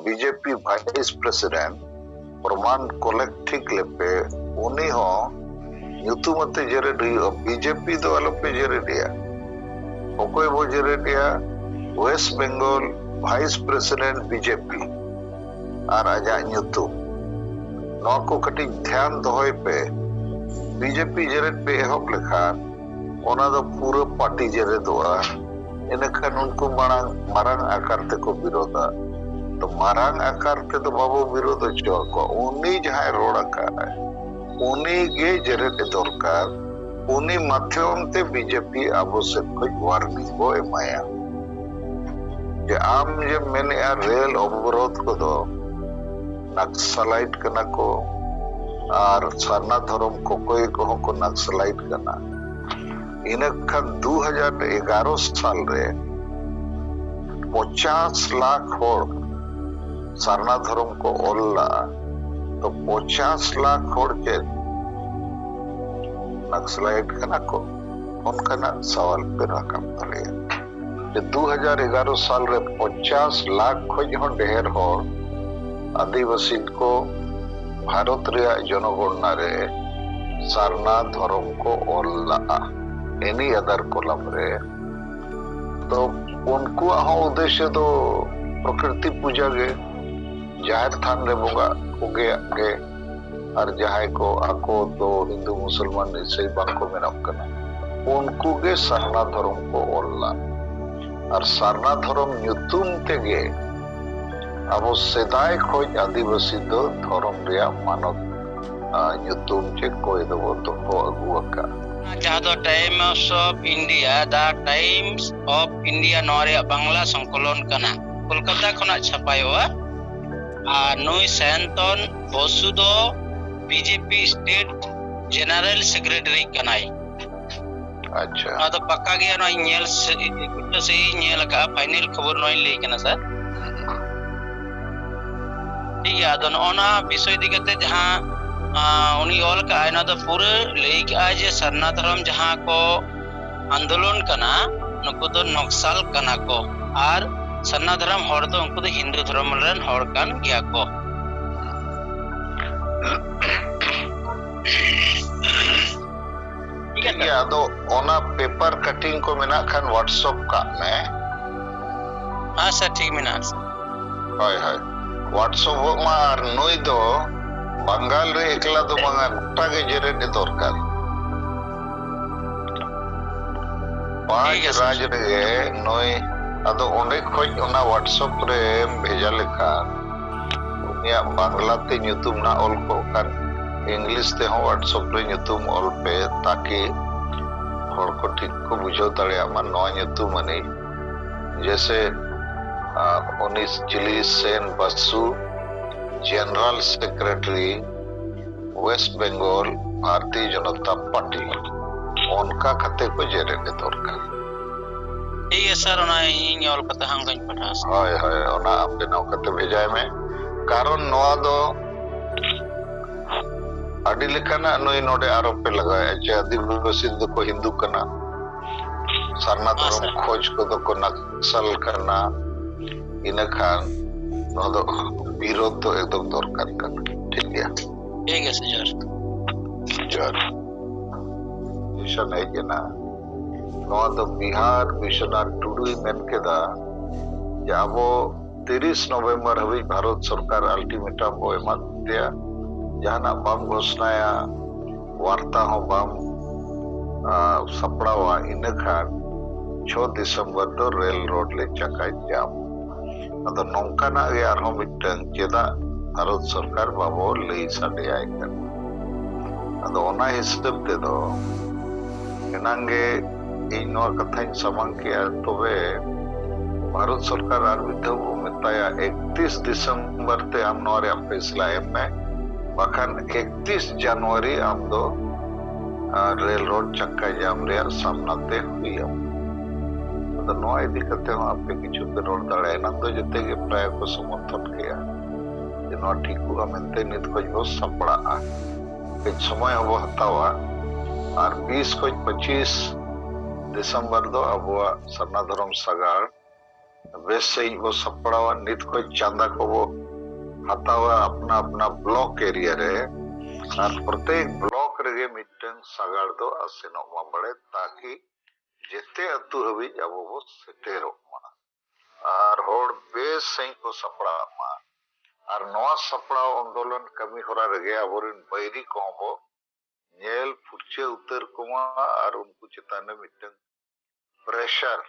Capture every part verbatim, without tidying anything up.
BJP vice president ᱯᱨᱚᱢᱟᱱ ᱠᱚᱞᱮᱠ ᱴᱷᱤᱠ ᱞᱮᱯᱮ, ᱩᱱᱤ ᱦᱚᱸ ᱧᱩᱛᱩᱢ ᱟᱛᱮ ᱡᱮᱨᱮᱫ ᱦᱩᱭᱩᱜᱼᱟ᱾ ᱵᱤᱡᱮᱯᱤ ᱫᱚ ᱟᱞᱚᱯᱮ ᱡᱮᱨᱮᱫ ᱮᱭᱟ᱾ ᱚᱠᱚᱭ ᱵᱚ ᱡᱮᱨᱮᱫ ᱮᱭᱟ? West Bengal vice president BJP ᱟᱨ ᱟᱡᱟᱜ ᱧᱩᱛᱩᱢ᱾ ᱱᱚᱣᱟ ᱠᱚ ᱠᱟᱹᱴᱤᱡ ᱫᱷᱮᱭᱟᱱ ᱫᱚᱦᱚᱭ ᱯᱮ᱾ ᱵᱤᱡᱮᱯᱤ ᱡᱮᱨᱮᱫ ᱯᱮ ᱮᱦᱚᱵ ᱞᱮᱠᱷᱟᱱ ᱚᱱᱟ ᱫᱚ ᱯᱩᱨᱟᱹ ᱯᱟᱨᱴᱤ ᱡᱮᱨᱮᱫᱚᱜᱼᱟ᱾ ᱤᱱᱟᱹᱠᱷᱟᱱ ᱩᱱᱠᱩ ᱢᱟᱲᱟᱝ ᱢᱟᱨᱟᱝ ᱟᱠᱟᱨ ᱛᱮᱠᱚ ᱵᱤᱨᱳᱫᱟ᱾ ᱛᱚ ᱢᱟᱨᱟᱝ ᱟᱠᱟᱨ ᱛᱮᱫᱚ ᱵᱟᱵᱚ ᱵᱤᱨᱳᱫ ᱦᱚᱪᱚ ᱟᱠᱚᱣᱟ᱾ ᱩᱱᱤ ᱡᱟᱦᱟᱸᱭ ᱨᱚᱲ ᱟᱠᱟᱫ ᱩᱱᱤ ᱜᱮ ᱡᱮᱨᱮᱫ ᱮ ᱫᱚᱨᱠᱟᱨ᱾ ᱩᱱᱤ ᱢᱟᱫᱽᱫᱷᱚᱢ ᱛᱮ ᱵᱤᱡᱮᱯᱤ ᱟᱵᱚ ᱥᱮᱫ ᱠᱷᱚᱱ ᱣᱟᱨᱱᱤᱝ ᱵᱚ ᱮᱢᱟᱭᱟ᱾ ᱡᱮ ᱟᱢ ᱡᱮᱢ ᱢᱮᱱᱮᱜᱼᱟ ᱨᱮᱞ ᱚᱵᱚᱨᱳᱫᱷ ᱠᱚᱫᱚ ᱱᱟᱠᱥᱟᱞᱟᱭᱤᱴ ᱠᱟᱱᱟ ᱠᱚ ᱟᱨ ᱥᱟᱨᱱᱟ ᱫᱷᱚᱨᱚᱢ ᱠᱚᱠᱚᱭ ᱠᱚᱦᱚᱸ ᱠᱚ ᱱᱟᱠᱥᱟᱞᱟᱭᱤᱴ ᱠᱟᱱᱟ᱾ ᱤᱱᱟᱹ ᱠᱷᱟᱱ ᱫᱩ ᱦᱟᱡᱟᱨ ᱮᱜᱟᱨᱚ ᱥᱟᱞ ᱨᱮ ᱯᱚᱧᱪᱟᱥ ᱞᱟᱠᱷ ᱦᱚᱲ ᱥᱟᱨᱱᱟ ᱫᱷᱚᱨᱚᱢ ᱠᱚ ᱚᱞ ᱞᱟᱜᱼᱟ᱾ ᱛᱚ ᱯᱚᱧᱪᱟᱥ ᱞᱟᱠᱷ ᱦᱚᱲ ᱪᱮᱫ ᱱᱟᱠᱥᱟᱞᱟᱭᱤᱴ ᱠᱟᱱᱟ ᱠᱚ? ᱚᱱᱠᱟᱱᱟᱜ ᱥᱟᱣᱟᱞ ᱯᱮ ᱨᱟᱠᱟᱵ ᱫᱟᱲᱮᱭᱟᱜᱼᱟ᱾ ᱡᱮ ᱫᱩ ᱦᱟᱡᱟᱨ ᱮᱜᱟᱨᱚ ᱥᱟᱞ ᱨᱮ ᱯᱚᱧᱪᱟᱥ ᱞᱟᱠᱷ ᱠᱷᱚᱱ ᱦᱚᱸ ᱰᱷᱮᱨ ᱦᱚᱲ ᱟᱹᱫᱤᱵᱟᱹᱥᱤ ᱠᱚ ᱵᱷᱟᱨᱚᱛ ᱨᱮᱭᱟᱜ ᱡᱚᱱᱚᱜᱚᱬᱱᱟ ᱨᱮ ᱥᱟᱨᱱᱟ ᱫᱷᱚᱨᱚᱢ ᱠᱚ ᱚᱞ ᱞᱟᱜᱼᱟ ᱮᱱᱤ ᱟᱫᱟᱨ ᱠᱚᱞᱟᱢ ᱨᱮ᱾ ᱛᱚ ᱩᱱᱠᱩᱣᱟᱜ ᱦᱚᱸ ᱩᱫᱽᱫᱮᱥᱥᱚ ᱫᱚ ᱯᱨᱚᱠᱨᱤᱛᱤ ᱯᱩᱡᱟᱹ ᱜᱮ, ᱡᱟᱦᱮᱨ ᱛᱷᱟᱱ ᱨᱮ ᱵᱚᱸᱜᱟ ᱠᱚᱜᱮᱭᱟᱜ ᱜᱮ, ᱟᱨ ᱡᱟᱦᱟᱸᱭ ᱠᱚ ᱟᱠᱚ ᱫᱚ ᱦᱤᱱᱫᱩ ᱢᱩᱥᱚᱞᱢᱟᱱ ᱤᱥᱟᱹᱭ ᱵᱟᱝ ᱠᱚ ᱢᱮᱱᱚᱜ ᱠᱟᱱᱟ, ᱩᱱᱠᱩ ᱜᱮ ᱥᱟᱨᱱᱟ ᱫᱷᱚᱨᱚᱢ ᱠᱚ ᱚᱞ ᱞᱟᱜᱼᱟ᱾ ᱟᱨ ᱥᱟᱨᱱᱟ ᱫᱷᱚᱨᱚᱢ ᱧᱩᱛᱩᱢ ᱛᱮᱜᱮ ᱟᱵᱚ ᱥᱮᱫᱟᱭ ᱠᱷᱚᱱ ᱟᱹᱫᱤᱵᱟᱹᱥᱤ ᱫᱚ ᱫᱷᱚᱨᱚᱢ ᱨᱮᱭᱟᱜ ᱢᱟᱱᱚᱛ, ᱟ, ᱧᱩᱛᱩᱢ ᱪᱮ ᱠᱚᱭ ᱫᱚᱵᱚ ᱫᱚᱦᱚ ᱟᱹᱜᱩ ᱟᱠᱟᱫ᱾ ᱡᱟᱦᱟᱸ ᱫᱚ Times of India, The Times of India ᱱᱚᱣᱟ ᱨᱮᱭᱟᱜ ᱵᱟᱝᱞᱟ ᱥᱚᱝᱠᱚᱞᱚᱱ ᱠᱟᱱᱟ, ᱠᱳᱞᱠᱟᱛᱟ ᱠᱷᱚᱱᱟᱜ ᱪᱷᱟᱯᱟᱭᱚᱜᱼᱟ᱾ ᱟᱨ ᱱᱩᱭ ᱥᱟᱭᱚᱱᱛᱚᱱ ᱵᱚᱥᱩ ᱫᱚ ᱵᱤᱡᱮᱯᱤ ᱥᱴᱮᱴ ᱡᱮᱱᱟᱨᱮᱞ ᱥᱮᱠᱨᱮᱴᱟᱨᱤ ᱠᱟᱱᱟᱭ᱾ ᱟᱪᱪᱷᱟ᱾ ᱱᱚᱣᱟ ᱫᱚ ᱯᱟᱠᱟ ᱜᱮᱭᱟ, ᱱᱚᱣᱟ ᱤᱧ ᱧᱮᱞ ᱥᱮ-, ᱤᱧ ᱧᱮᱞ ᱟᱠᱟᱫᱼᱟ, ᱯᱷᱟᱭᱱᱮᱞ ᱠᱷᱚᱵᱚᱨ ᱱᱚᱣᱟᱧ ᱞᱟᱹᱭ ᱠᱟᱱᱟ ᱥᱟᱨ᱾ ᱴᱷᱤᱠ ᱜᱮᱭᱟ, ᱟᱫᱚ ᱱᱚᱜᱼᱚ ᱱᱚᱣᱟ ᱵᱤᱥᱚᱭ ᱤᱫᱤ ᱠᱟᱛᱮ ᱡᱟᱦᱟᱸ, ᱟᱸ, ᱩᱱᱤ ᱚᱞ ᱠᱟᱜᱼᱟᱭ, ᱱᱚᱣᱟ ᱫᱚ ᱯᱩᱨᱟᱹ ᱞᱟᱹᱭ ᱠᱟᱜᱼᱟᱭ ᱡᱮ ᱥᱟᱨᱱᱟ ᱫᱷᱚᱨᱚᱢ ᱡᱟᱦᱟᱸ ᱠᱚ ᱟᱱᱫᱳᱞᱚᱱ ᱠᱟᱱᱟ, ᱱᱩᱠᱩ ᱫᱚ ᱱᱚᱠᱥᱟᱞ ᱠᱟᱱᱟ ᱠᱚ᱾ ᱟᱨ ᱥᱟᱨᱱᱟ ᱫᱷᱚᱨᱚᱢ ᱦᱚᱲ ᱫᱚ ᱩᱱᱠᱩ ᱫᱚ ᱦᱤᱱᱫᱩ ᱫᱷᱚᱨᱚᱢ ᱨᱮᱱ ᱦᱚᱲ ᱠᱟᱱ ᱜᱮᱭᱟ ᱠᱚ᱾ ᱴᱷᱤᱠ ᱜᱮᱭᱟ, ᱟᱫᱚ ᱚᱱᱟ ᱯᱮᱯᱟᱨ ᱠᱟᱴᱤᱝ ᱠᱚ ᱢᱮᱱᱟᱜ ᱠᱷᱟᱱ WhatsApp ᱠᱟᱜ ᱢᱮ᱾ ᱦᱮᱸ ᱥᱟᱨ, ᱴᱷᱤᱠ ᱢᱮᱱᱟᱜᱼᱟ ᱥᱟᱨ᱾ ᱦᱳᱭ, ᱦᱳᱭ, WhatsApp ᱚᱜ ᱢᱟ᱾ ᱟᱨ ᱱᱩᱭ ᱫᱚ ᱵᱟᱝᱜᱟᱞ ᱨᱮ ᱮᱠᱞᱟ ᱫᱚ ᱵᱟᱝᱟ, ᱜᱚᱴᱟ ᱜᱮ ᱡᱮᱨᱮᱫ ᱮ ᱫᱚᱨᱠᱟᱨ᱾ ᱯᱟᱸᱪ ᱴᱷᱤᱠ ᱜᱮᱭᱟ ᱥᱟᱨ᱾ ᱨᱟᱡᱽ ᱨᱮᱜᱮ ᱱᱩᱭ, ᱟᱫᱚ ᱚᱸᱰᱮ ᱠᱷᱚᱡ ᱚᱱᱟ WhatsApp ᱨᱮᱢ ᱵᱷᱮᱡᱟ ᱞᱮᱠᱷᱟᱱ ᱩᱱᱤᱭᱟᱜ ᱵᱟᱝᱞᱟ ᱛᱮ ᱧᱩᱛᱩᱢ ᱱᱟᱜ ᱚᱞ ᱠᱚᱜ ᱠᱷᱟᱱ, English ᱛᱮᱦᱚᱸ WhatsApp ᱨᱮ ᱧᱩᱛᱩᱢ ᱚᱞ ᱯᱮ, ᱛᱟᱠᱤ ᱦᱚᱲ ᱠᱚ ᱴᱷᱤᱠ ᱠᱚ ᱵᱩᱡᱷᱟᱹᱣ ᱫᱟᱲᱮᱭᱟᱜ ᱢᱟ ᱱᱚᱣᱟ ᱧᱩᱛᱩᱢ ᱟᱹᱱᱤᱡ᱾ ᱡᱮᱥᱮ, ᱟ, ᱩᱱᱤ ᱪᱤᱞᱤ ᱥᱮᱱ ᱵᱟᱥᱩ, General Secretary, West Bengal, ᱵᱷᱟᱨᱛᱤᱭᱚ ᱡᱚᱱᱚᱛᱟ ᱯᱟᱨᱴᱤ, ᱚᱱᱠᱟ ᱠᱟᱛᱮ ᱠᱚ ᱡᱮᱨᱮᱫ ᱮ ᱫᱚᱨᱠᱟᱨ᱾ ᱴᱷᱤᱠ ᱜᱮᱭᱟ ᱥᱟᱨ, ᱚᱱᱟ ᱤᱧ ᱚᱞ ᱠᱟᱛᱮ ᱦᱟᱸᱜ ᱚᱱᱠᱟᱧ ᱯᱟᱴᱷᱟᱣᱟ ᱥᱟᱨ᱾ ᱦᱳᱭ, ᱦᱳᱭ, ᱚᱱᱟ ᱟᱯᱮ ᱱᱚᱣᱟ ᱠᱟᱛᱮ ᱵᱷᱮᱡᱟᱭ ᱢᱮ᱾ ᱠᱟᱨᱚᱱ ᱱᱚᱣᱟ ᱫᱚ ᱟᱹᱰᱤ ᱞᱮᱠᱟᱱᱟᱜ ᱱᱩᱭ ᱱᱚᱰᱮ ᱟᱨᱚᱯ ᱮ ᱞᱟᱜᱟᱣᱮᱫᱼᱟ, ᱪᱮ ᱟᱹᱫᱤᱵᱟᱹᱥᱤ ᱫᱚᱠᱚ ᱦᱤᱱᱫᱩ ᱠᱟᱱᱟ, ᱥᱟᱨᱱᱟ ᱦᱮᱸ, ᱫᱷᱚᱨᱚᱢ ᱥᱟᱨ᱾ ᱠᱷᱚᱡᱽ ᱠᱚᱫᱚ ᱠᱚ ᱱᱟᱠᱥᱟᱞ ᱠᱟᱱᱟ᱾ ᱤᱱᱟᱹ ᱠᱷᱟᱱ ᱱᱚᱣᱟ ᱫᱚ ᱵᱤᱨᱳᱫᱷ ᱫᱚ ᱮᱠᱫᱚᱢ ᱫᱚᱨᱠᱟᱨ ᱠᱟᱱᱟ᱾ ᱴᱷᱤᱠ ᱜᱮᱭᱟ? ᱴᱷᱤᱠ ᱜᱮᱭᱟ ᱥᱟᱨ, ᱡᱚᱦᱟᱨ᱾ ᱡᱚᱦᱟᱨ᱾ ᱢᱤᱥᱚᱱ ᱦᱮᱡ ᱮᱱᱟ᱾ ᱱᱚᱣᱟ ᱫᱚ ᱵᱤᱦᱟᱨ ᱵᱤᱥᱣᱚᱱᱟᱛᱷ ᱴᱩᱰᱩᱭ ᱢᱮᱱ ᱠᱮᱫᱟ ᱡᱮ ᱟᱵᱚ ᱛᱤᱨᱤᱥ ᱱᱚᱵᱷᱮᱢᱵᱚᱨ ᱦᱟᱹᱵᱤᱡ ᱵᱷᱟᱨᱚᱛ ᱥᱚᱨᱠᱟᱨ ultimatum ᱵᱚ ᱮᱢᱟ ᱫᱮᱭᱟ, ᱡᱟᱦᱟᱱᱟᱜ ᱵᱟᱢ ᱜᱷᱳᱥᱱᱟᱭᱟ, ᱵᱟᱨᱛᱟ ᱦᱚᱸ ᱵᱟᱢ, ᱟ, ᱥᱟᱯᱲᱟᱣᱟ, ᱤᱱᱟᱹ ᱠᱷᱟᱱ ᱪᱷᱚ ᱰᱤᱥᱮᱢᱵᱚᱨ ᱫᱚ ᱨᱮᱞ ᱨᱳᱰ ᱞᱮ ᱪᱟᱠᱟ ᱡᱟᱢ᱾ ᱟᱫᱚ ᱱᱚᱝᱠᱟᱱᱟᱜ ᱜᱮ ᱟᱨᱦᱚᱸ ᱢᱤᱫᱴᱟᱝ ᱪᱮᱫᱟᱜ ᱵᱷᱟᱨᱚᱛ ᱥᱚᱨᱠᱟᱨ ᱵᱟᱵᱚ ᱞᱟᱹᱭ ᱥᱟᱰᱮᱭᱟᱭ ᱠᱟᱱᱟ? ᱟᱫᱚ ᱚᱱᱟ ᱦᱤᱥᱟᱹᱵ ᱛᱮᱫᱚ ᱮᱱᱟᱝ ᱜᱮ ᱤᱧ ᱱᱚᱣᱟ ᱠᱟᱛᱷᱟᱧ ᱥᱟᱢᱟᱝ ᱠᱮᱜᱼᱟ, ᱛᱚᱵᱮ ᱵᱷᱟᱨᱚᱛ ᱥᱚᱨᱠᱟᱨ ᱟᱨ ᱢᱤᱫ ᱫᱷᱟᱣ ᱵᱚ ᱢᱮᱛᱟᱭᱟ, ᱮᱠᱛᱤᱥ ᱰᱤᱥᱮᱢᱵᱚᱨ ᱛᱮ ᱟᱢ ᱱᱚᱣᱟ ᱨᱮᱭᱟᱜ ᱯᱷᱮᱥᱞᱟ ᱮᱢ ᱢᱮ, ᱵᱟᱠᱷᱟᱱ ᱮᱠᱛᱤᱥ ᱡᱟᱱᱩᱣᱟᱨᱤ ᱟᱢ ᱫᱚ, ᱟᱨ, ᱨᱮᱞ ᱨᱳᱰ ᱪᱟᱠᱟ ᱡᱟᱢ ᱨᱮᱭᱟᱜ ᱥᱟᱢᱱᱟ ᱛᱮ ᱦᱩᱭ ᱟᱢᱟ᱾ ᱟᱫᱚ ᱱᱚᱣᱟ ᱤᱫᱤ ᱠᱟᱛᱮ ᱦᱚᱸ ᱟᱯᱮ ᱠᱤᱪᱷᱩ ᱯᱮ ᱨᱚᱲ ᱫᱟᱲᱮᱭᱟᱜᱼᱟ, ᱮᱱᱟᱝ ᱫᱚ ᱡᱚᱛᱚ ᱜᱮ ᱯᱨᱟᱭ ᱠᱚ ᱥᱚᱢᱚᱨᱛᱷᱚᱱ ᱠᱮᱜᱼᱟ ᱡᱮ ᱱᱚᱣᱟ ᱴᱷᱤᱠᱚᱜᱼᱟ ᱢᱮᱱᱛᱮ᱾ ᱱᱤᱛ ᱠᱷᱚᱡ ᱵᱚ ᱥᱟᱯᱲᱟᱜᱼᱟ, ᱠᱟᱹᱡ ᱥᱚᱢᱚᱭ ᱦᱚᱸᱵᱚ ᱦᱟᱛᱟᱣᱟ, ᱟᱨ ᱵᱤᱥ ᱠᱷᱚᱡ ᱯᱚᱸᱪᱤᱥ ᱰᱤᱥᱮᱢᱵᱚᱨ ᱫᱚ ᱟᱵᱚᱣᱟᱜ ᱥᱟᱨᱱᱟ ᱫᱷᱚᱨᱚᱢ ᱥᱟᱜᱟᱲ ᱵᱮᱥ ᱥᱟᱺᱦᱤᱡ ᱵᱚ ᱥᱟᱯᱲᱟᱣᱟ᱾ ᱱᱤᱛ ᱠᱷᱚᱱ ᱪᱟᱸᱫᱟ ᱠᱚᱵᱚ ᱦᱟᱛᱟᱣᱟ ᱟᱯᱱᱟ ᱟᱯᱱᱟ ᱵᱞᱚᱠ ᱮᱨᱤᱭᱟ ᱨᱮ, ᱟᱨ ᱯᱨᱚᱛᱮᱠ ᱵᱞᱚᱠ ᱨᱮᱜᱮ ᱢᱤᱫᱴᱟᱝ ᱥᱟᱜᱟᱲ ᱫᱚ ᱟᱥᱮᱱᱚᱜ ᱢᱟ ᱵᱟᱲᱮ, ᱛᱟᱠᱤ ᱡᱮᱛᱮ ᱟᱹᱛᱩ ᱦᱟᱹᱵᱤᱡ ᱟᱵᱚ ᱵᱚ ᱥᱮᱴᱮᱨᱚᱜ ᱢᱟ ᱟᱨ ᱦᱚᱲ ᱵᱮᱥ ᱥᱟᱺᱦᱤᱡ ᱠᱚ ᱥᱟᱯᱲᱟᱜ ᱢᱟ᱾ ᱟᱨ ᱱᱚᱣᱟ ᱥᱟᱯᱲᱟᱣ ᱟᱱᱫᱳᱞᱚᱱ ᱠᱟᱹᱢᱤ ᱦᱚᱨᱟ ᱨᱮᱜᱮ ᱟᱵᱚᱨᱮᱱ ᱵᱟᱹᱭᱨᱤ ᱠᱚᱦᱚᱸ ᱵᱚ ᱧᱮᱞ ᱯᱷᱩᱨᱪᱟᱹ ᱩᱛᱟᱹᱨ ᱠᱚᱢᱟ ᱟᱨ ᱩᱱᱠᱩ ᱪᱮᱛᱟᱱ ᱨᱮ ᱢᱤᱫᱴᱟᱝ ᱯᱨᱮᱥᱟᱨ,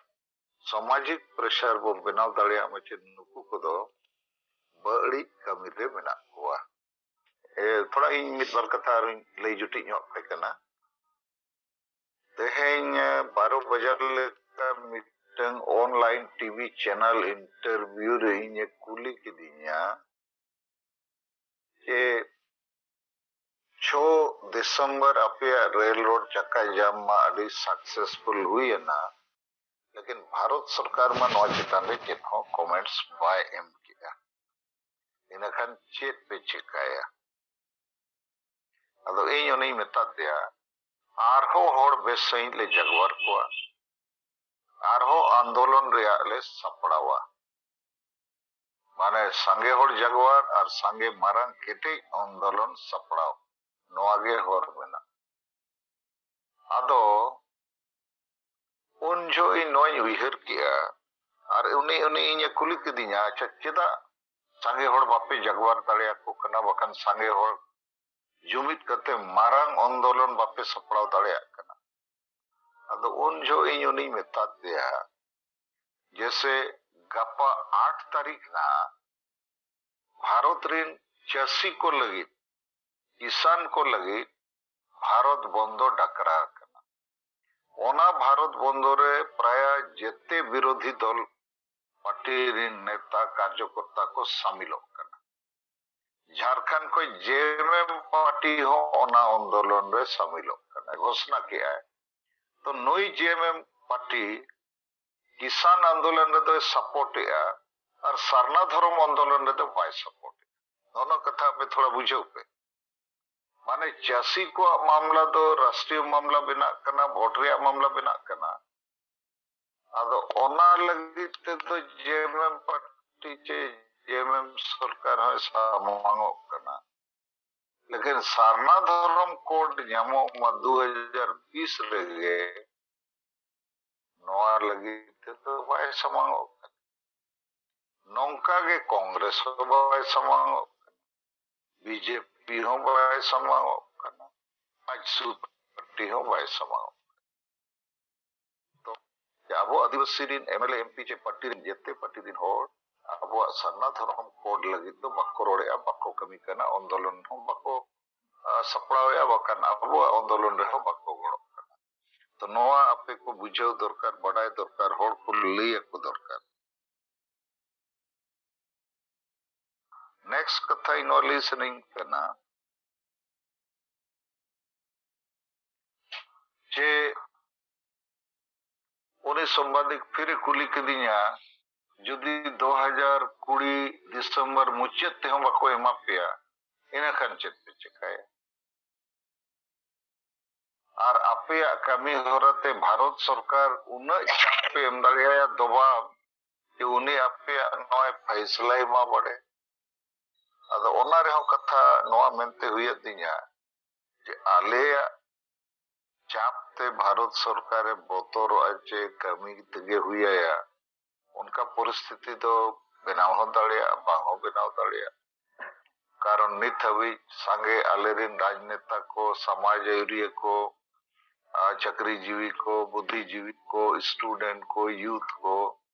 ᱥᱟᱢᱟᱡᱤᱠ ᱯᱨᱮᱥᱟᱨ ᱵᱚ ᱵᱮᱱᱟᱣ ᱫᱟᱲᱮᱭᱟᱜ ᱢᱟ ᱡᱮ ᱱᱩᱠᱩ ᱠᱚᱫᱚ ᱵᱟᱹᱲᱤᱡ ᱠᱟᱹᱢᱤ ᱨᱮ ᱢᱮᱱᱟᱜ ᱠᱚᱣᱟ᱾ ᱮ, ᱛᱷᱚᱲᱟ ᱤᱧ ᱢᱤᱫ ᱵᱟᱨ ᱠᱟᱛᱷᱟ ᱟᱨᱤᱧ ᱞᱟᱹᱭ ᱡᱩᱴᱤᱡ ᱧᱚᱜ ᱟᱯᱮ ᱠᱟᱱᱟ᱾ ᱛᱮᱦᱮᱧ ᱵᱟᱨᱚ ᱵᱟᱡᱟᱨ ᱞᱮᱠᱟ ᱢᱤᱫᱴᱟᱝ online TV channel interview ᱨᱮ ᱤᱧᱮ ᱠᱩᱞᱤ ᱠᱤᱫᱤᱧᱟ ᱡᱮ ᱪᱷᱚ ᱰᱤᱥᱮᱢᱵᱚᱨ ᱟᱯᱮᱭᱟᱜ ᱨᱮᱞ ᱨᱳᱰ ᱪᱟᱠᱟ ᱡᱟᱢ ᱢᱟ ᱟᱹᱰᱤ ᱥᱟᱠᱥᱮᱥᱯᱷᱩᱞ ᱦᱩᱭᱮᱱᱟ, ᱞᱮᱠᱤᱱ ᱵᱷᱟᱨᱚᱛ ᱥᱚᱨᱠᱟᱨ ᱢᱟ ᱱᱚᱣᱟ ᱪᱮᱛᱟᱱ ᱨᱮ ᱪᱮᱫ ᱦᱚᱸ ᱠᱚᱢᱮᱱᱴᱥ ᱵᱟᱭ ᱮᱢ ᱠᱮᱜᱼᱟ᱾ ᱤᱱᱟᱹᱠᱷᱟᱱ ᱪᱮᱫ ᱯᱮ ᱪᱮᱠᱟᱭᱟ? ᱟᱫᱚ ᱤᱧ ᱩᱱᱤᱧ ᱢᱮᱛᱟ ᱫᱮᱭᱟ, ᱟᱨᱦᱚᱸ ᱦᱚᱲ ᱵᱮᱥ ᱥᱟᱺᱦᱤᱡ ᱞᱮ ᱡᱟᱜᱣᱟᱨ ᱠᱚᱣᱟ, ᱟᱨᱦᱚᱸ ᱟᱱᱫᱳᱞᱚᱱ ᱨᱮᱭᱟᱜ ᱞᱮ ᱥᱟᱯᱲᱟᱣᱟ᱾ ᱢᱟᱱᱮ ᱥᱟᱸᱜᱮ ᱦᱚᱲ ᱡᱟᱜᱣᱟᱨ ᱟᱨ ᱥᱟᱸᱜᱮ ᱢᱟᱨᱟᱝ ᱠᱮᱴᱮᱡ ᱟᱱᱫᱳᱞᱚᱱ ᱥᱟᱯᱲᱟᱣ, ᱱᱚᱣᱟ ᱜᱮ ᱦᱚᱨ ᱢᱮᱱᱟᱜᱼᱟ᱾ ᱟᱫᱚ ᱩᱱ ᱡᱚᱦᱚᱜ ᱤᱧ ᱱᱚᱣᱟᱧ ᱩᱭᱦᱟᱹᱨ ᱠᱮᱜᱼᱟ, ᱟᱨ ᱩᱱᱤ, ᱩᱱᱤ ᱤᱧᱮ ᱠᱩᱞᱤ ᱠᱤᱫᱤᱧᱟ, "ᱟᱪᱪᱷᱟ, ᱪᱮᱫᱟᱜ ᱥᱟᱸᱜᱮ ᱦᱚᱲ ᱵᱟᱯᱮ ᱡᱟᱜᱣᱟᱨ ᱫᱟᱲᱮᱭᱟᱠᱚ ᱠᱟᱱᱟ, ᱵᱟᱠᱷᱟᱱ ᱥᱟᱸᱜᱮ ᱦᱚᱲ ᱡᱩᱢᱤᱫ ᱠᱟᱛᱮ ᱢᱟᱨᱟᱝ ᱟᱱᱫᱳᱞᱚᱱ ᱵᱟᱯᱮ ᱥᱟᱯᱲᱟᱣ ᱫᱟᱲᱮᱭᱟᱜ ᱠᱟᱱᱟ?" ᱟᱫᱚ ᱩᱱ ᱡᱚᱦᱚᱜ ᱤᱧ ᱩᱱᱤᱧ ᱢᱮᱛᱟᱫ ᱫᱮᱭᱟ, ᱡᱮᱥᱮ ᱜᱟᱯᱟ ᱟᱴ ᱛᱟᱹᱨᱤᱠᱷ ᱱᱟᱦᱟᱜ ᱵᱷᱟᱨᱚᱛ ᱨᱤᱱ ᱪᱟᱹᱥᱤ ᱠᱚ ᱞᱟᱹᱜᱤᱫ, ᱠᱤᱥᱟᱱ ᱠᱚ ᱞᱟᱹᱜᱤᱫ ᱵᱷᱟᱨᱚᱛ ᱵᱚᱱᱫᱚ ᱰᱟᱠᱨᱟ ᱟᱠᱟᱱᱟ᱾ ᱚᱱᱟ ᱵᱷᱟᱨᱚᱛ ᱵᱚᱱᱫᱚ ᱨᱮ ᱯᱨᱟᱭᱟ ᱡᱮᱛᱮ ᱵᱤᱨᱳᱫᱷᱤ ᱫᱚᱞ ᱯᱟᱨᱴᱤ ᱨᱤᱱ ᱱᱮᱛᱟ ᱠᱟᱨᱡᱚᱠᱚᱨᱛᱟ ᱠᱚ ᱥᱟᱢᱤᱞᱚᱜ ᱠᱟᱱᱟ᱾ ᱡᱷᱟᱲᱠᱷᱚᱸᱰ ᱠᱷᱚᱱ JMM ᱯᱟᱨᱴᱤ ᱦᱚᱸ ᱚᱱᱟ ᱟᱱᱫᱳᱞᱚᱱ ᱨᱮ ᱥᱟᱢᱤᱞᱚᱜ ᱠᱟᱱᱟ, ᱜᱷᱳᱥᱱᱟ ᱠᱮᱜᱼᱟᱭ᱾ ᱛᱚ ᱱᱩᱭ JMM ᱯᱟᱨᱴᱤ ᱠᱤᱥᱟᱱ ᱟᱱᱫᱳᱞᱚᱱ ᱨᱮᱫᱚᱭ ᱥᱟᱯᱳᱨᱴ ᱮᱜᱼᱟ ᱟᱨ ᱥᱟᱨᱱᱟ ᱫᱷᱚᱨᱚᱢ ᱟᱱᱫᱳᱞᱚᱱ ᱨᱮᱫᱚ ᱵᱟᱭ ᱥᱟᱯᱳᱨᱴ ᱮᱜᱼᱟ᱾ ᱱᱚᱜᱼᱚ ᱱᱚᱣᱟ ᱠᱟᱛᱷᱟ ᱟᱯᱮ ᱛᱷᱚᱲᱟ ᱵᱩᱡᱷᱟᱹᱣ ᱯᱮ᱾ ᱢᱟᱱᱮ ᱪᱟᱹᱥᱤ ᱠᱚᱣᱟᱜ ᱢᱟᱢᱞᱟ ᱫᱚ ᱨᱟᱥᱴᱨᱤᱭᱚ ᱢᱟᱢᱞᱟ ᱵᱮᱱᱟᱜ ᱠᱟᱱᱟ, ᱵᱷᱳᱴ ᱨᱮᱭᱟᱜ ᱢᱟᱢᱞᱟ ᱵᱮᱱᱟᱜ ᱠᱟᱱᱟ, ᱟᱫᱚ ᱚᱱᱟ ᱞᱟᱹᱜᱤᱫ ᱛᱮᱫᱚ ᱡᱮ ᱮᱢ ᱮᱢ ᱯᱟᱨᱴᱤ ᱪᱮ ᱡᱮ ᱮᱢ ᱮᱢ ᱥᱚᱨᱠᱟᱨ ᱦᱚᱸᱭ ᱥᱟᱢᱟᱝᱚᱜ ᱠᱟᱱᱟ᱾ ᱞᱮᱠᱤᱱ ᱥᱟᱨᱱᱟ ᱫᱷᱚᱨᱚᱢ ᱠᱳᱰ ᱧᱟᱢᱚᱜ ᱢᱟ ᱫᱩ ᱦᱟᱡᱟᱨ ᱵᱤᱥ ᱨᱮᱜᱮ, ᱱᱚᱣᱟ ᱞᱟᱹᱜᱤᱫ ᱛᱮᱫᱚ ᱵᱟᱭ ᱥᱟᱢᱟᱝᱚᱜ ᱠᱟᱱᱟ᱾ ᱱᱚᱝᱠᱟ ᱜᱮ ᱠᱚᱝᱜᱨᱮᱥ ᱦᱚᱸ ᱵᱟᱭ ᱥᱟᱢᱟᱝᱚᱜ ᱠᱟᱱᱟ, ᱵᱤ ᱡᱮ ᱯᱤ ᱦᱚᱸ ᱵᱟᱭ ᱥᱟᱢᱟᱝᱚᱜ ᱠᱟᱱᱟ, ᱟᱡᱥᱩ ᱯᱟᱨᱴᱤ ᱦᱚᱸ ᱵᱟᱭ ᱥᱟᱢᱟᱝᱚᱜ ᱠᱟᱱᱟ᱾ ᱛᱚ, ᱡᱮ ᱟᱵᱚ ᱟᱹᱫᱤᱵᱟᱹᱥᱤ ᱨᱤᱱ M L A, M P ᱪᱮ ᱯᱟᱨᱴᱤ ᱨᱤᱱ ᱡᱮᱛᱮ ᱯᱟᱨᱴᱤ ᱨᱤᱱ ᱦᱚᱲ ᱟᱵᱚᱣᱟᱜ ᱥᱟᱨᱱᱟ ᱫᱷᱚᱨᱚᱢ ᱠᱳᱰ ᱞᱟᱹᱜᱤᱫ ᱫᱚ ᱵᱟᱠᱚ ᱨᱚᱲᱮᱜᱼᱟ, ᱵᱟᱠᱚ ᱠᱟᱹᱢᱤ ᱠᱟᱱᱟ, ᱟᱱᱫᱳᱞᱚᱱ ᱦᱚᱸ ᱵᱟᱠᱚ, ᱟ, ᱥᱟᱯᱲᱟᱣᱮᱜᱼᱟ, ᱵᱟᱠᱷᱟᱱ ᱟᱵᱚᱣᱟᱜ ᱟᱱᱫᱳᱞᱚᱱ ᱨᱮᱦᱚᱸ ᱵᱟᱠᱚ ᱜᱚᱲᱚᱜ ᱠᱟᱱᱟ᱾ ᱛᱚ, ᱱᱚᱣᱟ ᱟᱯᱮ ᱠᱚ ᱵᱩᱡᱷᱟᱹᱣ ᱫᱚᱨᱠᱟᱨ, ᱵᱟᱰᱟᱭ ᱫᱚᱨᱠᱟᱨ, ᱦᱚᱲ ᱠᱚ ᱞᱟᱹᱭ ᱟᱠᱚ ᱫᱚᱨᱠᱟᱨ᱾ ᱱᱮᱠᱥᱴ ᱠᱟᱛᱷᱟ ᱤᱧ ᱱᱚᱣᱟ ᱞᱟᱹᱭ ᱥᱟᱱᱟᱧ ᱠᱟᱱᱟ ᱡᱮ ᱩᱱᱤ ᱥᱟᱢᱵᱟᱫᱤᱠ ᱯᱷᱤᱨᱮ ᱠᱩᱞᱤ ᱠᱤᱫᱤᱧᱟ, ᱡᱩᱫᱤ ᱫᱩ ᱦᱟᱡᱟᱨ ᱠᱩᱲᱤ ᱰᱤᱥᱮᱢᱵᱚᱨ ᱢᱩᱪᱟᱹᱫ ᱛᱮᱦᱚᱸ ᱵᱟᱠᱚ ᱮᱢᱟ ᱯᱮᱭᱟ, ᱤᱱᱟᱹ ᱠᱷᱟᱱ ᱪᱮᱫ ᱯᱮ ᱪᱮᱠᱟᱭᱟ? ᱟᱨ ᱟᱯᱮᱭᱟᱜ ᱠᱟᱹᱢᱤ ᱦᱚᱨᱟ ᱛᱮ ᱵᱷᱟᱨᱚᱛ ᱥᱚᱨᱠᱟᱨ ᱩᱱᱟᱹᱜ ᱪᱟᱯ ᱯᱮ ᱮᱢ ᱫᱟᱲᱮᱭᱟᱭᱟ, ᱫᱚᱵᱟᱵ, ᱡᱮ ᱩᱱᱤ ᱟᱯᱮᱭᱟᱜ ᱱᱚᱣᱟ ᱯᱷᱟᱭᱥᱞᱟᱭ ᱮᱢᱟ ᱵᱟᱲᱮ᱾ ᱟᱫᱚ ᱚᱱᱟ ᱨᱮᱦᱚᱸ ᱠᱟᱛᱷᱟ ᱱᱚᱣᱟ ᱢᱮᱱᱛᱮ ᱦᱩᱭᱩᱜ ᱛᱤᱧᱟ ᱡᱮ ᱟᱞᱮᱭᱟᱜ ᱪᱟᱯ ᱛᱮ ᱵᱷᱟᱨᱚᱛ ᱥᱚᱨᱠᱟᱨᱮ ᱵᱚᱛᱚᱨᱚᱜᱼᱟ ᱡᱮ ᱠᱟᱹᱢᱤ ᱛᱮᱜᱮ ᱦᱩᱭ ᱟᱭᱟ, ᱚᱱᱠᱟ ᱯᱚᱨᱤᱥᱛᱷᱤᱛᱤ ᱫᱚ ᱵᱮᱱᱟᱣ ᱦᱚᱸ ᱫᱟᱲᱮᱭᱟᱜᱼᱟ, ᱵᱟᱝ ᱦᱚᱸ ᱵᱮᱱᱟᱣ ᱫᱟᱲᱮᱭᱟᱜᱼᱟ᱾ ᱠᱟᱨᱚᱱ ᱱᱤᱛ ᱦᱟᱹᱵᱤᱡ ᱥᱟᱸᱜᱮ ᱟᱞᱮᱨᱮᱱ ᱨᱟᱡᱽᱱᱮᱛᱟ ᱠᱚ, ᱥᱚᱢᱟᱡᱽ ᱟᱹᱨᱤᱭᱟᱹ ᱠᱚ, ᱟᱨ ᱪᱟᱹᱠᱨᱤ ᱡᱤᱣᱤ ᱠᱚ, ᱵᱩᱫᱽᱫᱷᱤ ᱡᱤᱣᱤ ᱠᱚ, ᱥᱴᱩᱰᱮᱱᱴ ᱠᱚ, ᱭᱩᱛᱷ ᱠᱚ,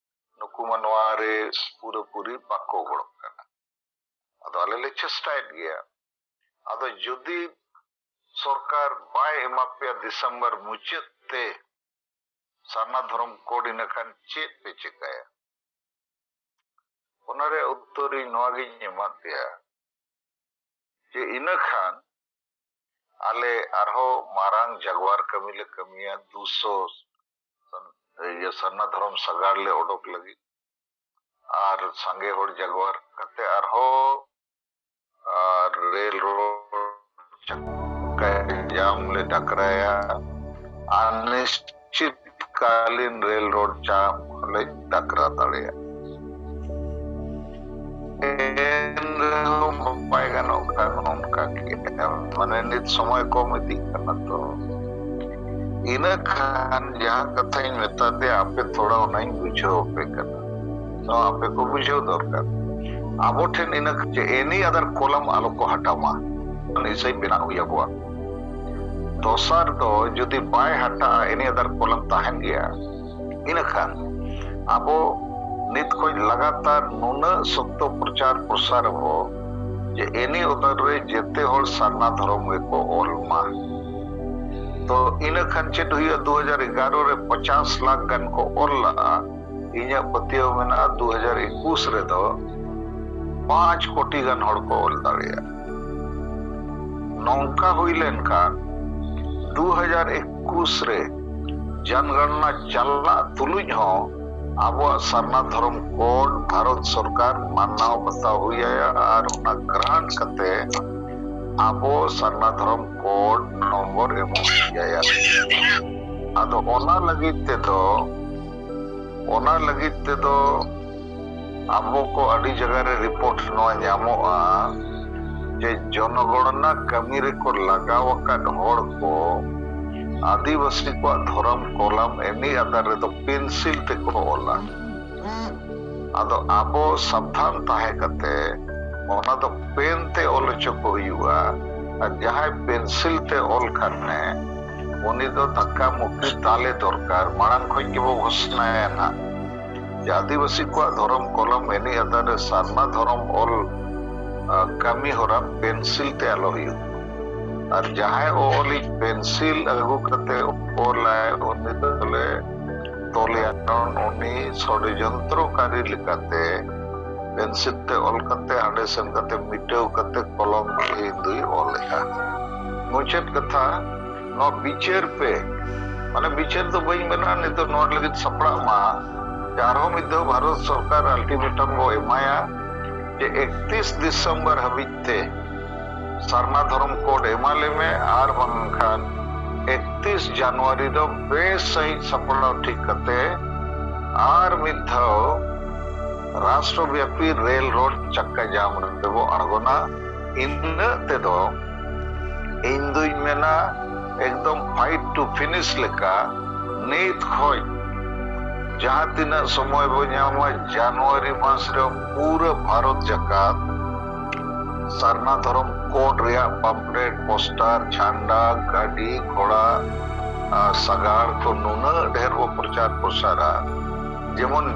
ᱱᱩᱠᱩ ᱢᱟ ᱱᱚᱣᱟ ᱨᱮ ᱯᱩᱨᱟᱹᱯᱩᱨᱤ ᱵᱟᱠᱚ ᱜᱚᱲᱚᱜ ᱠᱟᱱᱟ᱾ ᱟᱫᱚ ᱟᱞᱮ ᱞᱮ ᱪᱮᱥᱴᱟᱭᱮᱫ ᱜᱮᱭᱟ᱾ ᱟᱫᱚ ᱡᱩᱫᱤ ᱥᱚᱨᱠᱟᱨ ᱵᱟᱭ ᱮᱢᱟ ᱯᱮᱭᱟ ᱰᱤᱥᱮᱢᱵᱚᱨ ᱢᱩᱪᱟᱹᱫ ᱛᱮ ᱥᱟᱨᱱᱟ ᱫᱷᱚᱨᱚᱢ ᱠᱳᱰ, ᱤᱱᱟᱹ ᱠᱷᱟᱱ ᱪᱮᱫ ᱯᱮ ᱪᱮᱠᱟᱭᱟ? ᱚᱱᱟ ᱨᱮᱭᱟᱜ ᱩᱛᱛᱚᱨ ᱤᱧ ᱱᱚᱣᱟ ᱜᱤᱧ ᱮᱢᱟ ᱯᱮᱭᱟ ᱡᱮ ᱤᱱᱟᱹ ᱠᱷᱟᱱ ᱟᱞᱮ ᱟᱨᱦᱚᱸ ᱢᱟᱨᱟᱝ ᱡᱟᱜᱣᱟᱨ ᱠᱟᱹᱢᱤ ᱞᱮ ᱠᱟᱹᱢᱤᱭᱟ, ᱫᱩᱥᱚ ᱤᱭᱟᱹ ᱥᱟᱨᱱᱟ ᱫᱷᱚᱨᱚᱢ ᱥᱟᱜᱟᱲ ᱞᱮ ᱚᱰᱚᱠ ᱞᱟᱹᱜᱤᱫ᱾ ᱟᱨ ᱥᱟᱸᱜᱮ ᱦᱚᱲ ᱡᱟᱜᱣᱟᱨ ᱠᱟᱛᱮ ᱟᱨᱦᱚᱸ ᱟᱨ ᱨᱮᱞ ᱨᱳᱰ ᱪᱟᱠᱟ ᱡᱟᱢ ᱞᱮ ᱰᱟᱠᱨᱟᱭᱟ᱾ ᱟᱨ ᱱᱤᱥᱪᱤᱛ ᱠᱟᱞᱤᱱ ᱨᱮᱞ ᱨᱳᱰ ᱪᱟᱢ ᱦᱚᱸᱞᱮ ᱴᱟᱠᱨᱟ ᱫᱟᱲᱮᱭᱟᱜᱼᱟ᱾ ᱮᱱ ᱨᱮᱦᱚᱸ ᱵᱟᱭ ᱜᱟᱱᱚᱜ ᱠᱷᱟᱱ ᱚᱱᱠᱟ ᱜᱮ, ᱢᱟᱱᱮ ᱱᱤᱛ ᱥᱚᱢᱚᱭ ᱠᱚᱢ ᱤᱫᱤᱜ ᱠᱟᱱᱟ ᱛᱚ᱾ ᱤᱱᱟᱹ ᱠᱷᱟᱱ ᱡᱟᱦᱟᱸ ᱠᱟᱛᱷᱟᱧ ᱢᱮᱛᱟ ᱫᱮᱭᱟ, ᱟᱯᱮ ᱛᱷᱚᱲᱟ ᱚᱱᱟᱧ ᱵᱩᱡᱷᱟᱹᱣ ᱟᱯᱮ ᱠᱟᱱᱟ, ᱱᱚᱣᱟ ᱟᱯᱮ ᱠᱚ ᱵᱩᱡᱷᱟᱹᱣ ᱫᱚᱨᱠᱟᱨ᱾ ᱟᱵᱚ ᱴᱷᱮᱱ ᱤᱱᱟᱹ ᱡᱮ any other column ᱟᱞᱚ ᱠᱚ ᱦᱟᱴᱟᱣ ᱢᱟ, ᱤᱥᱟᱹᱭ ᱵᱮᱱᱟᱣ ᱦᱩᱭ ᱟᱵᱚᱣᱟ᱾ ᱫᱚᱥᱟᱨ ᱫᱚ ᱡᱩᱫᱤ ᱵᱟᱭ ᱦᱟᱴᱟᱜᱼᱟ, any other column ᱛᱟᱦᱮᱱ ᱜᱮᱭᱟ, ᱤᱱᱟᱹᱠᱷᱟᱱ ᱟᱵᱚ ᱱᱤᱛ ᱠᱷᱚᱱ ᱞᱟᱜᱟᱛᱟᱨ ᱱᱩᱱᱟᱹᱜ ᱥᱚᱠᱛᱚ ᱯᱨᱚᱪᱟᱨ ᱯᱨᱚᱥᱟᱨ ᱟᱵᱚ ᱡᱮ any other ᱨᱮ ᱡᱮᱛᱮ ᱦᱚᱲ ᱥᱟᱨᱱᱟ ᱫᱷᱚᱨᱚᱢ ᱜᱮᱠᱚ ᱚᱞ ᱢᱟ᱾ ᱛᱚ ᱤᱱᱟᱹ ᱠᱷᱟᱱ ᱪᱮᱫ ᱦᱩᱭᱩᱜᱼᱟ? ᱫᱩ ᱦᱟᱡᱟᱨ ᱮᱜᱟᱨᱚ ᱨᱮ ᱯᱚᱪᱟᱥ ᱞᱟᱠᱷ ᱜᱟᱱ ᱠᱚ ᱚᱞ ᱞᱟᱜᱼᱟ᱾ ᱤᱧᱟᱹᱜ ᱯᱟᱹᱛᱭᱟᱹᱣ ᱢᱮᱱᱟᱜᱼᱟ, ᱫᱩ ᱦᱟᱡᱟᱨ ᱮᱠᱩᱥ ᱨᱮᱫᱚ ᱯᱟᱸᱪ ᱠᱳᱴᱤ ᱜᱟᱱ ᱦᱚᱲ ᱠᱚ ᱚᱞ ᱫᱟᱲᱮᱭᱟᱜᱼᱟ᱾ ᱱᱚᱝᱠᱟ ᱦᱩᱭ ᱞᱮᱱᱠᱷᱟᱱ ᱫᱩ ᱦᱟᱡᱟᱨ ᱮᱠᱩᱥ ᱨᱮ ᱡᱚᱱᱜᱚᱬᱱᱟ ᱪᱟᱞᱟᱜ ᱛᱩᱞᱩᱡ ᱦᱚᱸ ᱟᱵᱚᱣᱟᱜ ᱥᱟᱨᱱᱟ ᱫᱷᱚᱨᱚᱢ ᱠᱳᱰ ᱵᱷᱟᱨᱚᱛ ᱥᱚᱨᱠᱟᱨ ᱢᱟᱱᱟᱣ ᱵᱟᱛᱟᱣ ᱦᱩᱭ ᱟᱭᱟ ᱟᱨ ᱚᱱᱟ ᱜᱨᱟᱱᱴ ᱠᱟᱛᱮ ᱟᱵᱚ ᱥᱟᱨᱱᱟ ᱫᱷᱚᱨᱚᱢ ᱠᱳᱰ ᱱᱚᱢᱵᱚᱨ ᱮᱢᱚᱜ ᱦᱩᱭ ᱟᱭᱟ᱾ ᱟᱫᱚ ᱚᱱᱟ ᱞᱟᱹᱜᱤᱫ ᱛᱮᱫᱚ, ᱚᱱᱟ ᱞᱟᱹᱜᱤᱫ ᱛᱮᱫᱚ ᱟᱵᱚ ᱠᱚ ᱟᱹᱰᱤ ᱡᱟᱭᱜᱟ ᱨᱮ ᱨᱤᱯᱳᱨᱴ ᱱᱚᱣᱟ ᱧᱟᱢᱚᱜᱼᱟ ᱡᱮ ᱡᱚᱱᱚᱜᱚᱬᱱᱟ ᱠᱟᱹᱢᱤ ᱨᱮᱠᱚ ᱞᱟᱜᱟᱣ ᱟᱠᱟᱫ ᱦᱚᱲ ᱠᱚ ᱟᱹᱫᱤᱵᱟᱹᱥᱤ ᱠᱚᱣᱟᱜ ᱫᱷᱚᱨᱚᱢ ᱠᱚᱞᱟᱢ any other ᱨᱮᱫᱚ ᱯᱮᱱᱥᱤᱞ ᱛᱮᱠᱚ ᱚᱞᱟ᱾ ᱟᱫᱚ ᱟᱵᱚ ᱥᱟᱵᱫᱷᱟᱱ ᱛᱟᱦᱮᱸ ᱠᱟᱛᱮ ᱚᱱᱟ ᱫᱚ ᱯᱮᱱ ᱛᱮ ᱚᱞ ᱦᱚᱪᱚ ᱠᱚ ᱦᱩᱭᱩᱜᱼᱟ᱾ ᱟᱨ ᱡᱟᱦᱟᱸᱭ ᱯᱮᱱᱥᱤᱞ ᱛᱮ ᱚᱞ ᱠᱷᱟᱱ ᱮ, ᱩᱱᱤ ᱫᱚ ᱫᱷᱟᱠᱠᱟ ᱢᱩᱠᱠᱤ ᱛᱟᱞᱮ ᱫᱚᱨᱠᱟᱨ, ᱢᱟᱲᱟᱝ ᱠᱷᱚᱱ ᱜᱮᱵᱚ ᱜᱷᱳᱥᱱᱟᱭᱟ ᱱᱟᱦᱟᱜ ᱡᱮ ᱟᱹᱫᱤᱵᱟᱹᱥᱤ ᱠᱚᱣᱟᱜ ᱫᱷᱚᱨᱚᱢ ᱠᱚᱞᱚᱢ any other ᱨᱮ ᱥᱟᱨᱱᱟ ᱫᱷᱚᱨᱚᱢ ᱚᱞ, ᱟ, ᱠᱟᱹᱢᱤ ᱦᱚᱨᱟ ᱯᱮᱱᱥᱤᱞ ᱛᱮ ᱟᱞᱚ ᱦᱩᱭᱩᱜ᱾ ᱟᱨ ᱡᱟᱦᱟᱸᱭ ᱚᱞᱤᱡ ᱯᱮᱱᱥᱤᱞ ᱟᱹᱜᱩ ᱠᱟᱛᱮ ᱚᱞᱟᱭ, ᱩᱱᱤ ᱫᱚᱞᱮ ᱛᱚᱞᱮᱭᱟ, ᱠᱟᱨᱚᱱ ᱩᱱᱤ ᱥᱚᱲᱡᱚᱱᱛᱨᱚᱠᱟᱨᱤ ᱞᱮᱠᱟᱛᱮ ᱯᱮᱱᱥᱤᱞ ᱛᱮ ᱚᱞ ᱠᱟᱛᱮ ᱦᱟᱸᱰᱮ ᱥᱮᱱ ᱠᱟᱛᱮ ᱢᱤᱴᱟᱹᱣ ᱠᱟᱛᱮ ᱠᱚᱞᱚᱢ ᱛᱮ ᱤᱧ ᱫᱚᱭ ᱚᱞᱮᱫᱼᱟ᱾ ᱢᱩᱪᱟᱹᱫ ᱠᱟᱛᱷᱟ, ᱱᱚᱣᱟ ᱵᱤᱪᱟᱹᱨ ᱯᱮ, ᱢᱟᱱᱮ ᱵᱤᱪᱟᱹᱨ ᱫᱚ ᱵᱟᱹᱧ ᱢᱮᱱᱟ, ᱱᱤᱛᱚᱜ ᱱᱚᱣᱟ ᱞᱟᱹᱜᱤᱫ ᱥᱟᱯᱲᱟᱜ ᱢᱟ ᱡᱮ ᱟᱨᱦᱚᱸ ᱢᱤᱫ ᱫᱷᱟᱣ ᱵᱷᱟᱨᱚᱛ ᱥᱚᱨᱠᱟᱨ ultimatum ᱵᱚ ᱮᱢᱟᱭᱟ ᱡᱮ ᱮᱠᱛᱤᱥ ᱰᱤᱥᱮᱢᱵᱚᱨ ᱦᱟᱹᱵᱤᱡ ᱛᱮ ᱥᱟᱨᱱᱟ ᱫᱷᱚᱨᱚᱢ ᱠᱳᱰ ᱮᱢᱟ ᱞᱮᱢᱮ, ᱟᱨ ᱵᱟᱝᱠᱷᱟᱱ ᱮᱠᱛᱤᱥ ᱡᱟᱱᱩᱣᱟᱨᱤ ᱫᱚ ᱵᱮᱥ ᱥᱟᱺᱦᱤᱡ ᱥᱟᱯᱲᱟᱣ ᱴᱷᱤᱠ ᱠᱟᱛᱮ ᱟᱨ ᱢᱤᱫ ᱫᱷᱟᱣ ᱨᱟᱥᱴᱨᱚᱵᱭᱟᱯᱤ ᱨᱮᱞ ᱨᱳᱰ ᱪᱟᱠᱟ ᱡᱟᱢ ᱨᱮᱵᱚ ᱟᱬᱜᱚᱱᱟ᱾ ᱤᱱᱟᱹᱜ ᱛᱮᱫᱚ ᱤᱧ ᱫᱩᱧ ᱢᱮᱱᱟ ᱮᱠᱫᱚᱢ fight to finish ᱞᱮᱠᱟ ᱱᱤᱛ ᱠᱷᱚᱡ ᱡᱟᱦᱟᱸ ᱛᱤᱱᱟᱹᱜ ᱥᱚᱢᱚᱭ ᱵᱚ ᱧᱟᱢᱟ, ᱡᱟᱱᱩᱣᱟᱨᱤ ᱢᱟᱥ ᱨᱮ ᱯᱩᱨᱟᱹ ᱵᱷᱟᱨᱚᱛ ᱡᱟᱠᱟᱛ ᱥᱟᱨᱱᱟ ᱫᱷᱚᱨᱚᱢ ᱠᱳᱰ ᱨᱮᱭᱟᱜ ᱯᱟᱢᱯᱞᱮᱴ, ᱯᱳᱥᱴᱟᱨ, ᱡᱷᱟᱱᱰᱟ, ᱜᱟᱹᱰᱤ, ᱜᱷᱚᱲᱟ, ᱟᱨ ᱥᱟᱜᱟᱲ ᱠᱚ ᱱᱩᱱᱟᱹᱜ ᱰᱷᱮᱨ ᱵᱚ ᱯᱨᱚᱪᱟᱨ ᱯᱨᱚᱥᱟᱨᱟ᱾ ᱡᱮᱢᱚᱱ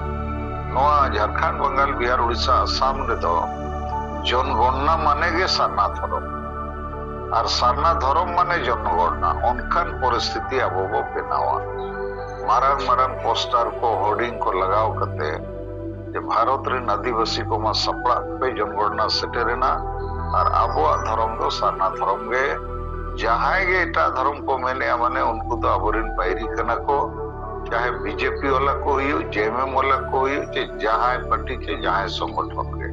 ᱱᱚᱣᱟ ᱡᱷᱟᱲᱠᱷᱚᱸᱰ, ᱵᱟᱝᱜᱟᱞ, ᱵᱤᱦᱟᱨ, ᱩᱲᱤᱥᱥᱟ, ᱟᱥᱟᱢ ᱨᱮᱫᱚ ᱡᱚᱱᱜᱚᱱᱱᱟ ᱢᱟᱱᱮ ᱜᱮ ᱥᱟᱨᱱᱟ ᱫᱷᱚᱨᱚᱢ, ᱟᱨ ᱥᱟᱨᱱᱟ ᱫᱷᱚᱨᱚᱢ ᱢᱟᱱᱮ ᱡᱚᱱᱜᱚᱱᱱᱟ, ᱚᱱᱠᱟᱱ ᱯᱚᱨᱤᱥᱛᱷᱤᱛᱤ ᱟᱵᱚ ᱵᱚ ᱵᱮᱱᱟᱣᱟ᱾ ᱢᱟᱨᱟᱝ ᱢᱟᱨᱟᱝ ᱯᱳᱥᱴᱟᱨ ᱠᱚ, ᱦᱳᱨᱰᱤᱝ ᱠᱚ ᱞᱟᱜᱟᱣ ᱠᱟᱛᱮ ᱡᱮ ᱵᱷᱟᱨᱚᱛ ᱨᱮᱱ ᱟᱹᱫᱤᱵᱟᱹᱥᱤ ᱠᱚᱢᱟ ᱥᱟᱯᱲᱟᱜ ᱯᱮ, ᱡᱚᱱᱜᱚᱱᱱᱟ ᱥᱮᱴᱮᱨᱮᱱᱟ, ᱟᱨ ᱟᱵᱚᱣᱟᱜ ᱫᱷᱚᱨᱚᱢ ᱫᱚ ᱥᱟᱨᱱᱟ ᱫᱷᱚᱨᱚᱢ ᱜᱮ᱾ ᱡᱟᱦᱟᱸᱭ ᱜᱮ ᱮᱴᱟᱜ ᱫᱷᱚᱨᱚᱢ ᱠᱚ ᱢᱮᱱᱮᱜᱼᱟ, ᱢᱟᱱᱮ ᱩᱱᱠᱩ ᱫᱚ ᱟᱵᱚᱨᱮᱱ ᱵᱟᱹᱭᱨᱤ ᱠᱟᱱᱟ ᱠᱚ, ᱪᱟᱦᱮ ᱵᱤᱡᱮᱯᱤ ᱣᱟᱞᱟ ᱠᱚ ᱦᱩᱭᱩᱜ, ᱡᱮᱮᱢᱮᱢ ᱣᱟᱞᱟ ᱠᱚ ᱦᱩᱭᱩᱜ, ᱪᱮ ᱡᱟᱦᱟᱸᱭ ᱯᱟᱨᱴᱤ ᱪᱮ ᱡᱟᱦᱟᱸᱭ ᱥᱚᱝᱜᱚᱴᱷᱚᱱ ᱜᱮ᱾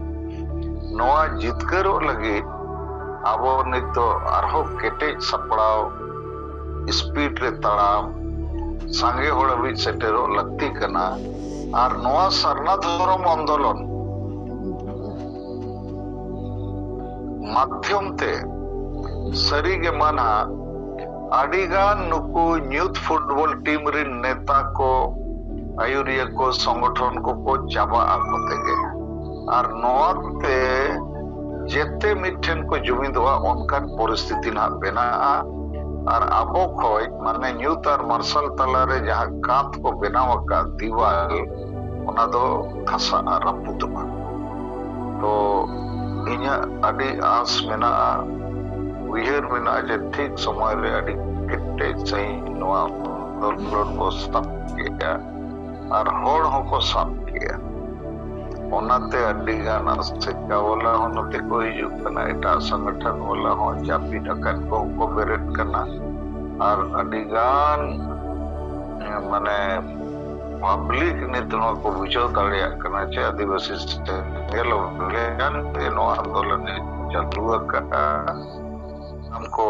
ᱱᱚᱣᱟ ᱡᱤᱛᱠᱟᱹᱨᱚᱜ ᱞᱟᱹᱜᱤᱫ ᱟᱵᱚ ᱱᱤᱛ ᱫᱚ ᱟᱨᱦᱚᱸ ᱠᱮᱴᱮᱡ ᱥᱟᱯᱲᱟᱣ, ᱥᱯᱤᱰ ᱨᱮ ᱛᱟᱲᱟᱢ, ᱥᱟᱸᱜᱮ ᱦᱚᱲ ᱦᱟᱹᱵᱤᱡ ᱥᱮᱴᱮᱨᱚᱜ ᱞᱟᱹᱠᱛᱤ ᱠᱟᱱᱟ᱾ ᱟᱨ ᱱᱚᱣᱟ ᱥᱟᱨᱱᱟ ᱫᱷᱚᱨᱚᱢ ᱟᱱᱫᱳᱞᱚᱱ ᱢᱟᱫᱽᱫᱷᱚᱢ ᱛᱮ ᱥᱟᱹᱨᱤ ᱜᱮ ᱢᱟ ᱱᱟᱦᱟᱜ ᱟᱹᱰᱤ ᱜᱟᱱ ᱱᱩᱠᱩ ᱭᱩᱛᱷ ᱯᱷᱩᱴᱵᱚᱞ ᱴᱤᱢ ᱨᱮᱱ ᱱᱮᱛᱟ ᱠᱚ, ᱟᱹᱭᱩᱨᱤᱭᱟᱹ ᱠᱚ, ᱥᱚᱝᱜᱚᱴᱷᱚᱱ ᱠᱚᱠᱚ ᱪᱟᱵᱟᱜ ᱟᱠᱚ ᱛᱮᱜᱮ᱾ ᱟᱨ ᱱᱚᱣᱟ ᱛᱮ ᱡᱮᱛᱮ ᱢᱤᱫ ᱴᱷᱮᱱ ᱠᱚ ᱡᱩᱢᱤᱫᱚᱜᱼᱟ, ᱚᱱᱠᱟᱱ ᱯᱚᱨᱤᱥᱛᱷᱤᱛᱤ ᱱᱟᱦᱟᱜ ᱵᱮᱱᱟᱜᱼᱟ᱾ ᱟᱨ ᱟᱵᱚ ᱠᱷᱚᱡ ᱢᱟᱱᱮ ᱧᱩᱛ ᱟᱨ ᱢᱟᱨᱥᱟᱞ ᱛᱟᱞᱟᱨᱮ ᱡᱟᱦᱟᱸ ᱠᱟᱸᱛ ᱠᱚ ᱵᱮᱱᱟᱣ ᱟᱠᱟᱫ ᱫᱤᱣᱟᱞ, ᱚᱱᱟ ᱫᱚ ᱫᱷᱟᱥᱟᱜᱼᱟ, ᱨᱟᱹᱯᱩᱫᱚᱜᱼᱟ᱾ ᱛᱚ ᱤᱧᱟᱹᱜ ᱟᱹᱰᱤ ᱟᱸᱥ ᱢᱮᱱᱟᱜᱼᱟ, ᱩᱭᱦᱟᱹᱨ ᱢᱮᱱᱟᱜᱼᱟ ᱡᱮ ᱴᱷᱤᱠ ᱥᱚᱢᱚᱭ ᱨᱮ ᱟᱹᱰᱤ ᱠᱮᱴᱮᱡ ᱥᱟᱺᱦᱤᱡ ᱱᱚᱣᱟ ᱟᱱᱫᱳᱞᱚᱱ ᱵᱚ ᱥᱟᱵ ᱠᱮᱜᱼᱟ ᱟᱨ ᱦᱚᱲ ᱦᱚᱸᱠᱚ ᱥᱟᱵ ᱠᱮᱜᱼᱟ᱾ ᱚᱱᱟᱛᱮ ᱟᱹᱰᱤ ᱜᱟᱱ ᱟᱥᱮᱠᱟ ᱵᱟᱞᱟ ᱦᱚᱸ ᱱᱚᱛᱮ ᱠᱚ ᱦᱤᱡᱩᱜ ᱠᱟᱱᱟ, ᱮᱴᱟᱜ ᱥᱚᱝᱜᱚᱴᱷᱚᱱ ᱵᱟᱞᱟ ᱦᱚᱸ, ᱡᱟᱹᱯᱤᱫ ᱟᱠᱟᱫ ᱠᱚᱦᱚᱸ ᱠᱚ ᱵᱮᱨᱮᱫ ᱠᱟᱱᱟ᱾ ᱟᱨ ᱟᱹᱰᱤ ᱜᱟᱱ, ᱮ, ᱢᱟᱱᱮ ᱯᱟᱵᱽᱞᱤᱠ ᱱᱤᱛ ᱱᱚᱣᱟ ᱠᱚ ᱵᱩᱡᱷᱟᱹᱣ ᱫᱟᱲᱮᱭᱟᱜ ᱠᱟᱱᱟ ᱡᱮ ᱟᱹᱫᱤᱵᱟᱹᱥᱤ ᱥᱮᱸᱜᱮᱞ ᱚᱵᱷᱮᱭᱟᱱ ᱛᱮ ᱱᱚᱣᱟ ᱟᱱᱫᱳᱞᱚᱱ ᱮ ᱪᱟᱹᱞᱩ ᱟᱠᱟᱫᱼᱟ᱾ ᱥᱟᱱᱟᱢ ᱠᱚ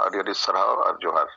ᱟᱹᱰᱤ ᱟᱹᱰᱤ ᱥᱟᱨᱦᱟᱣ ᱟᱨ ᱡᱚᱦᱟᱨ᱾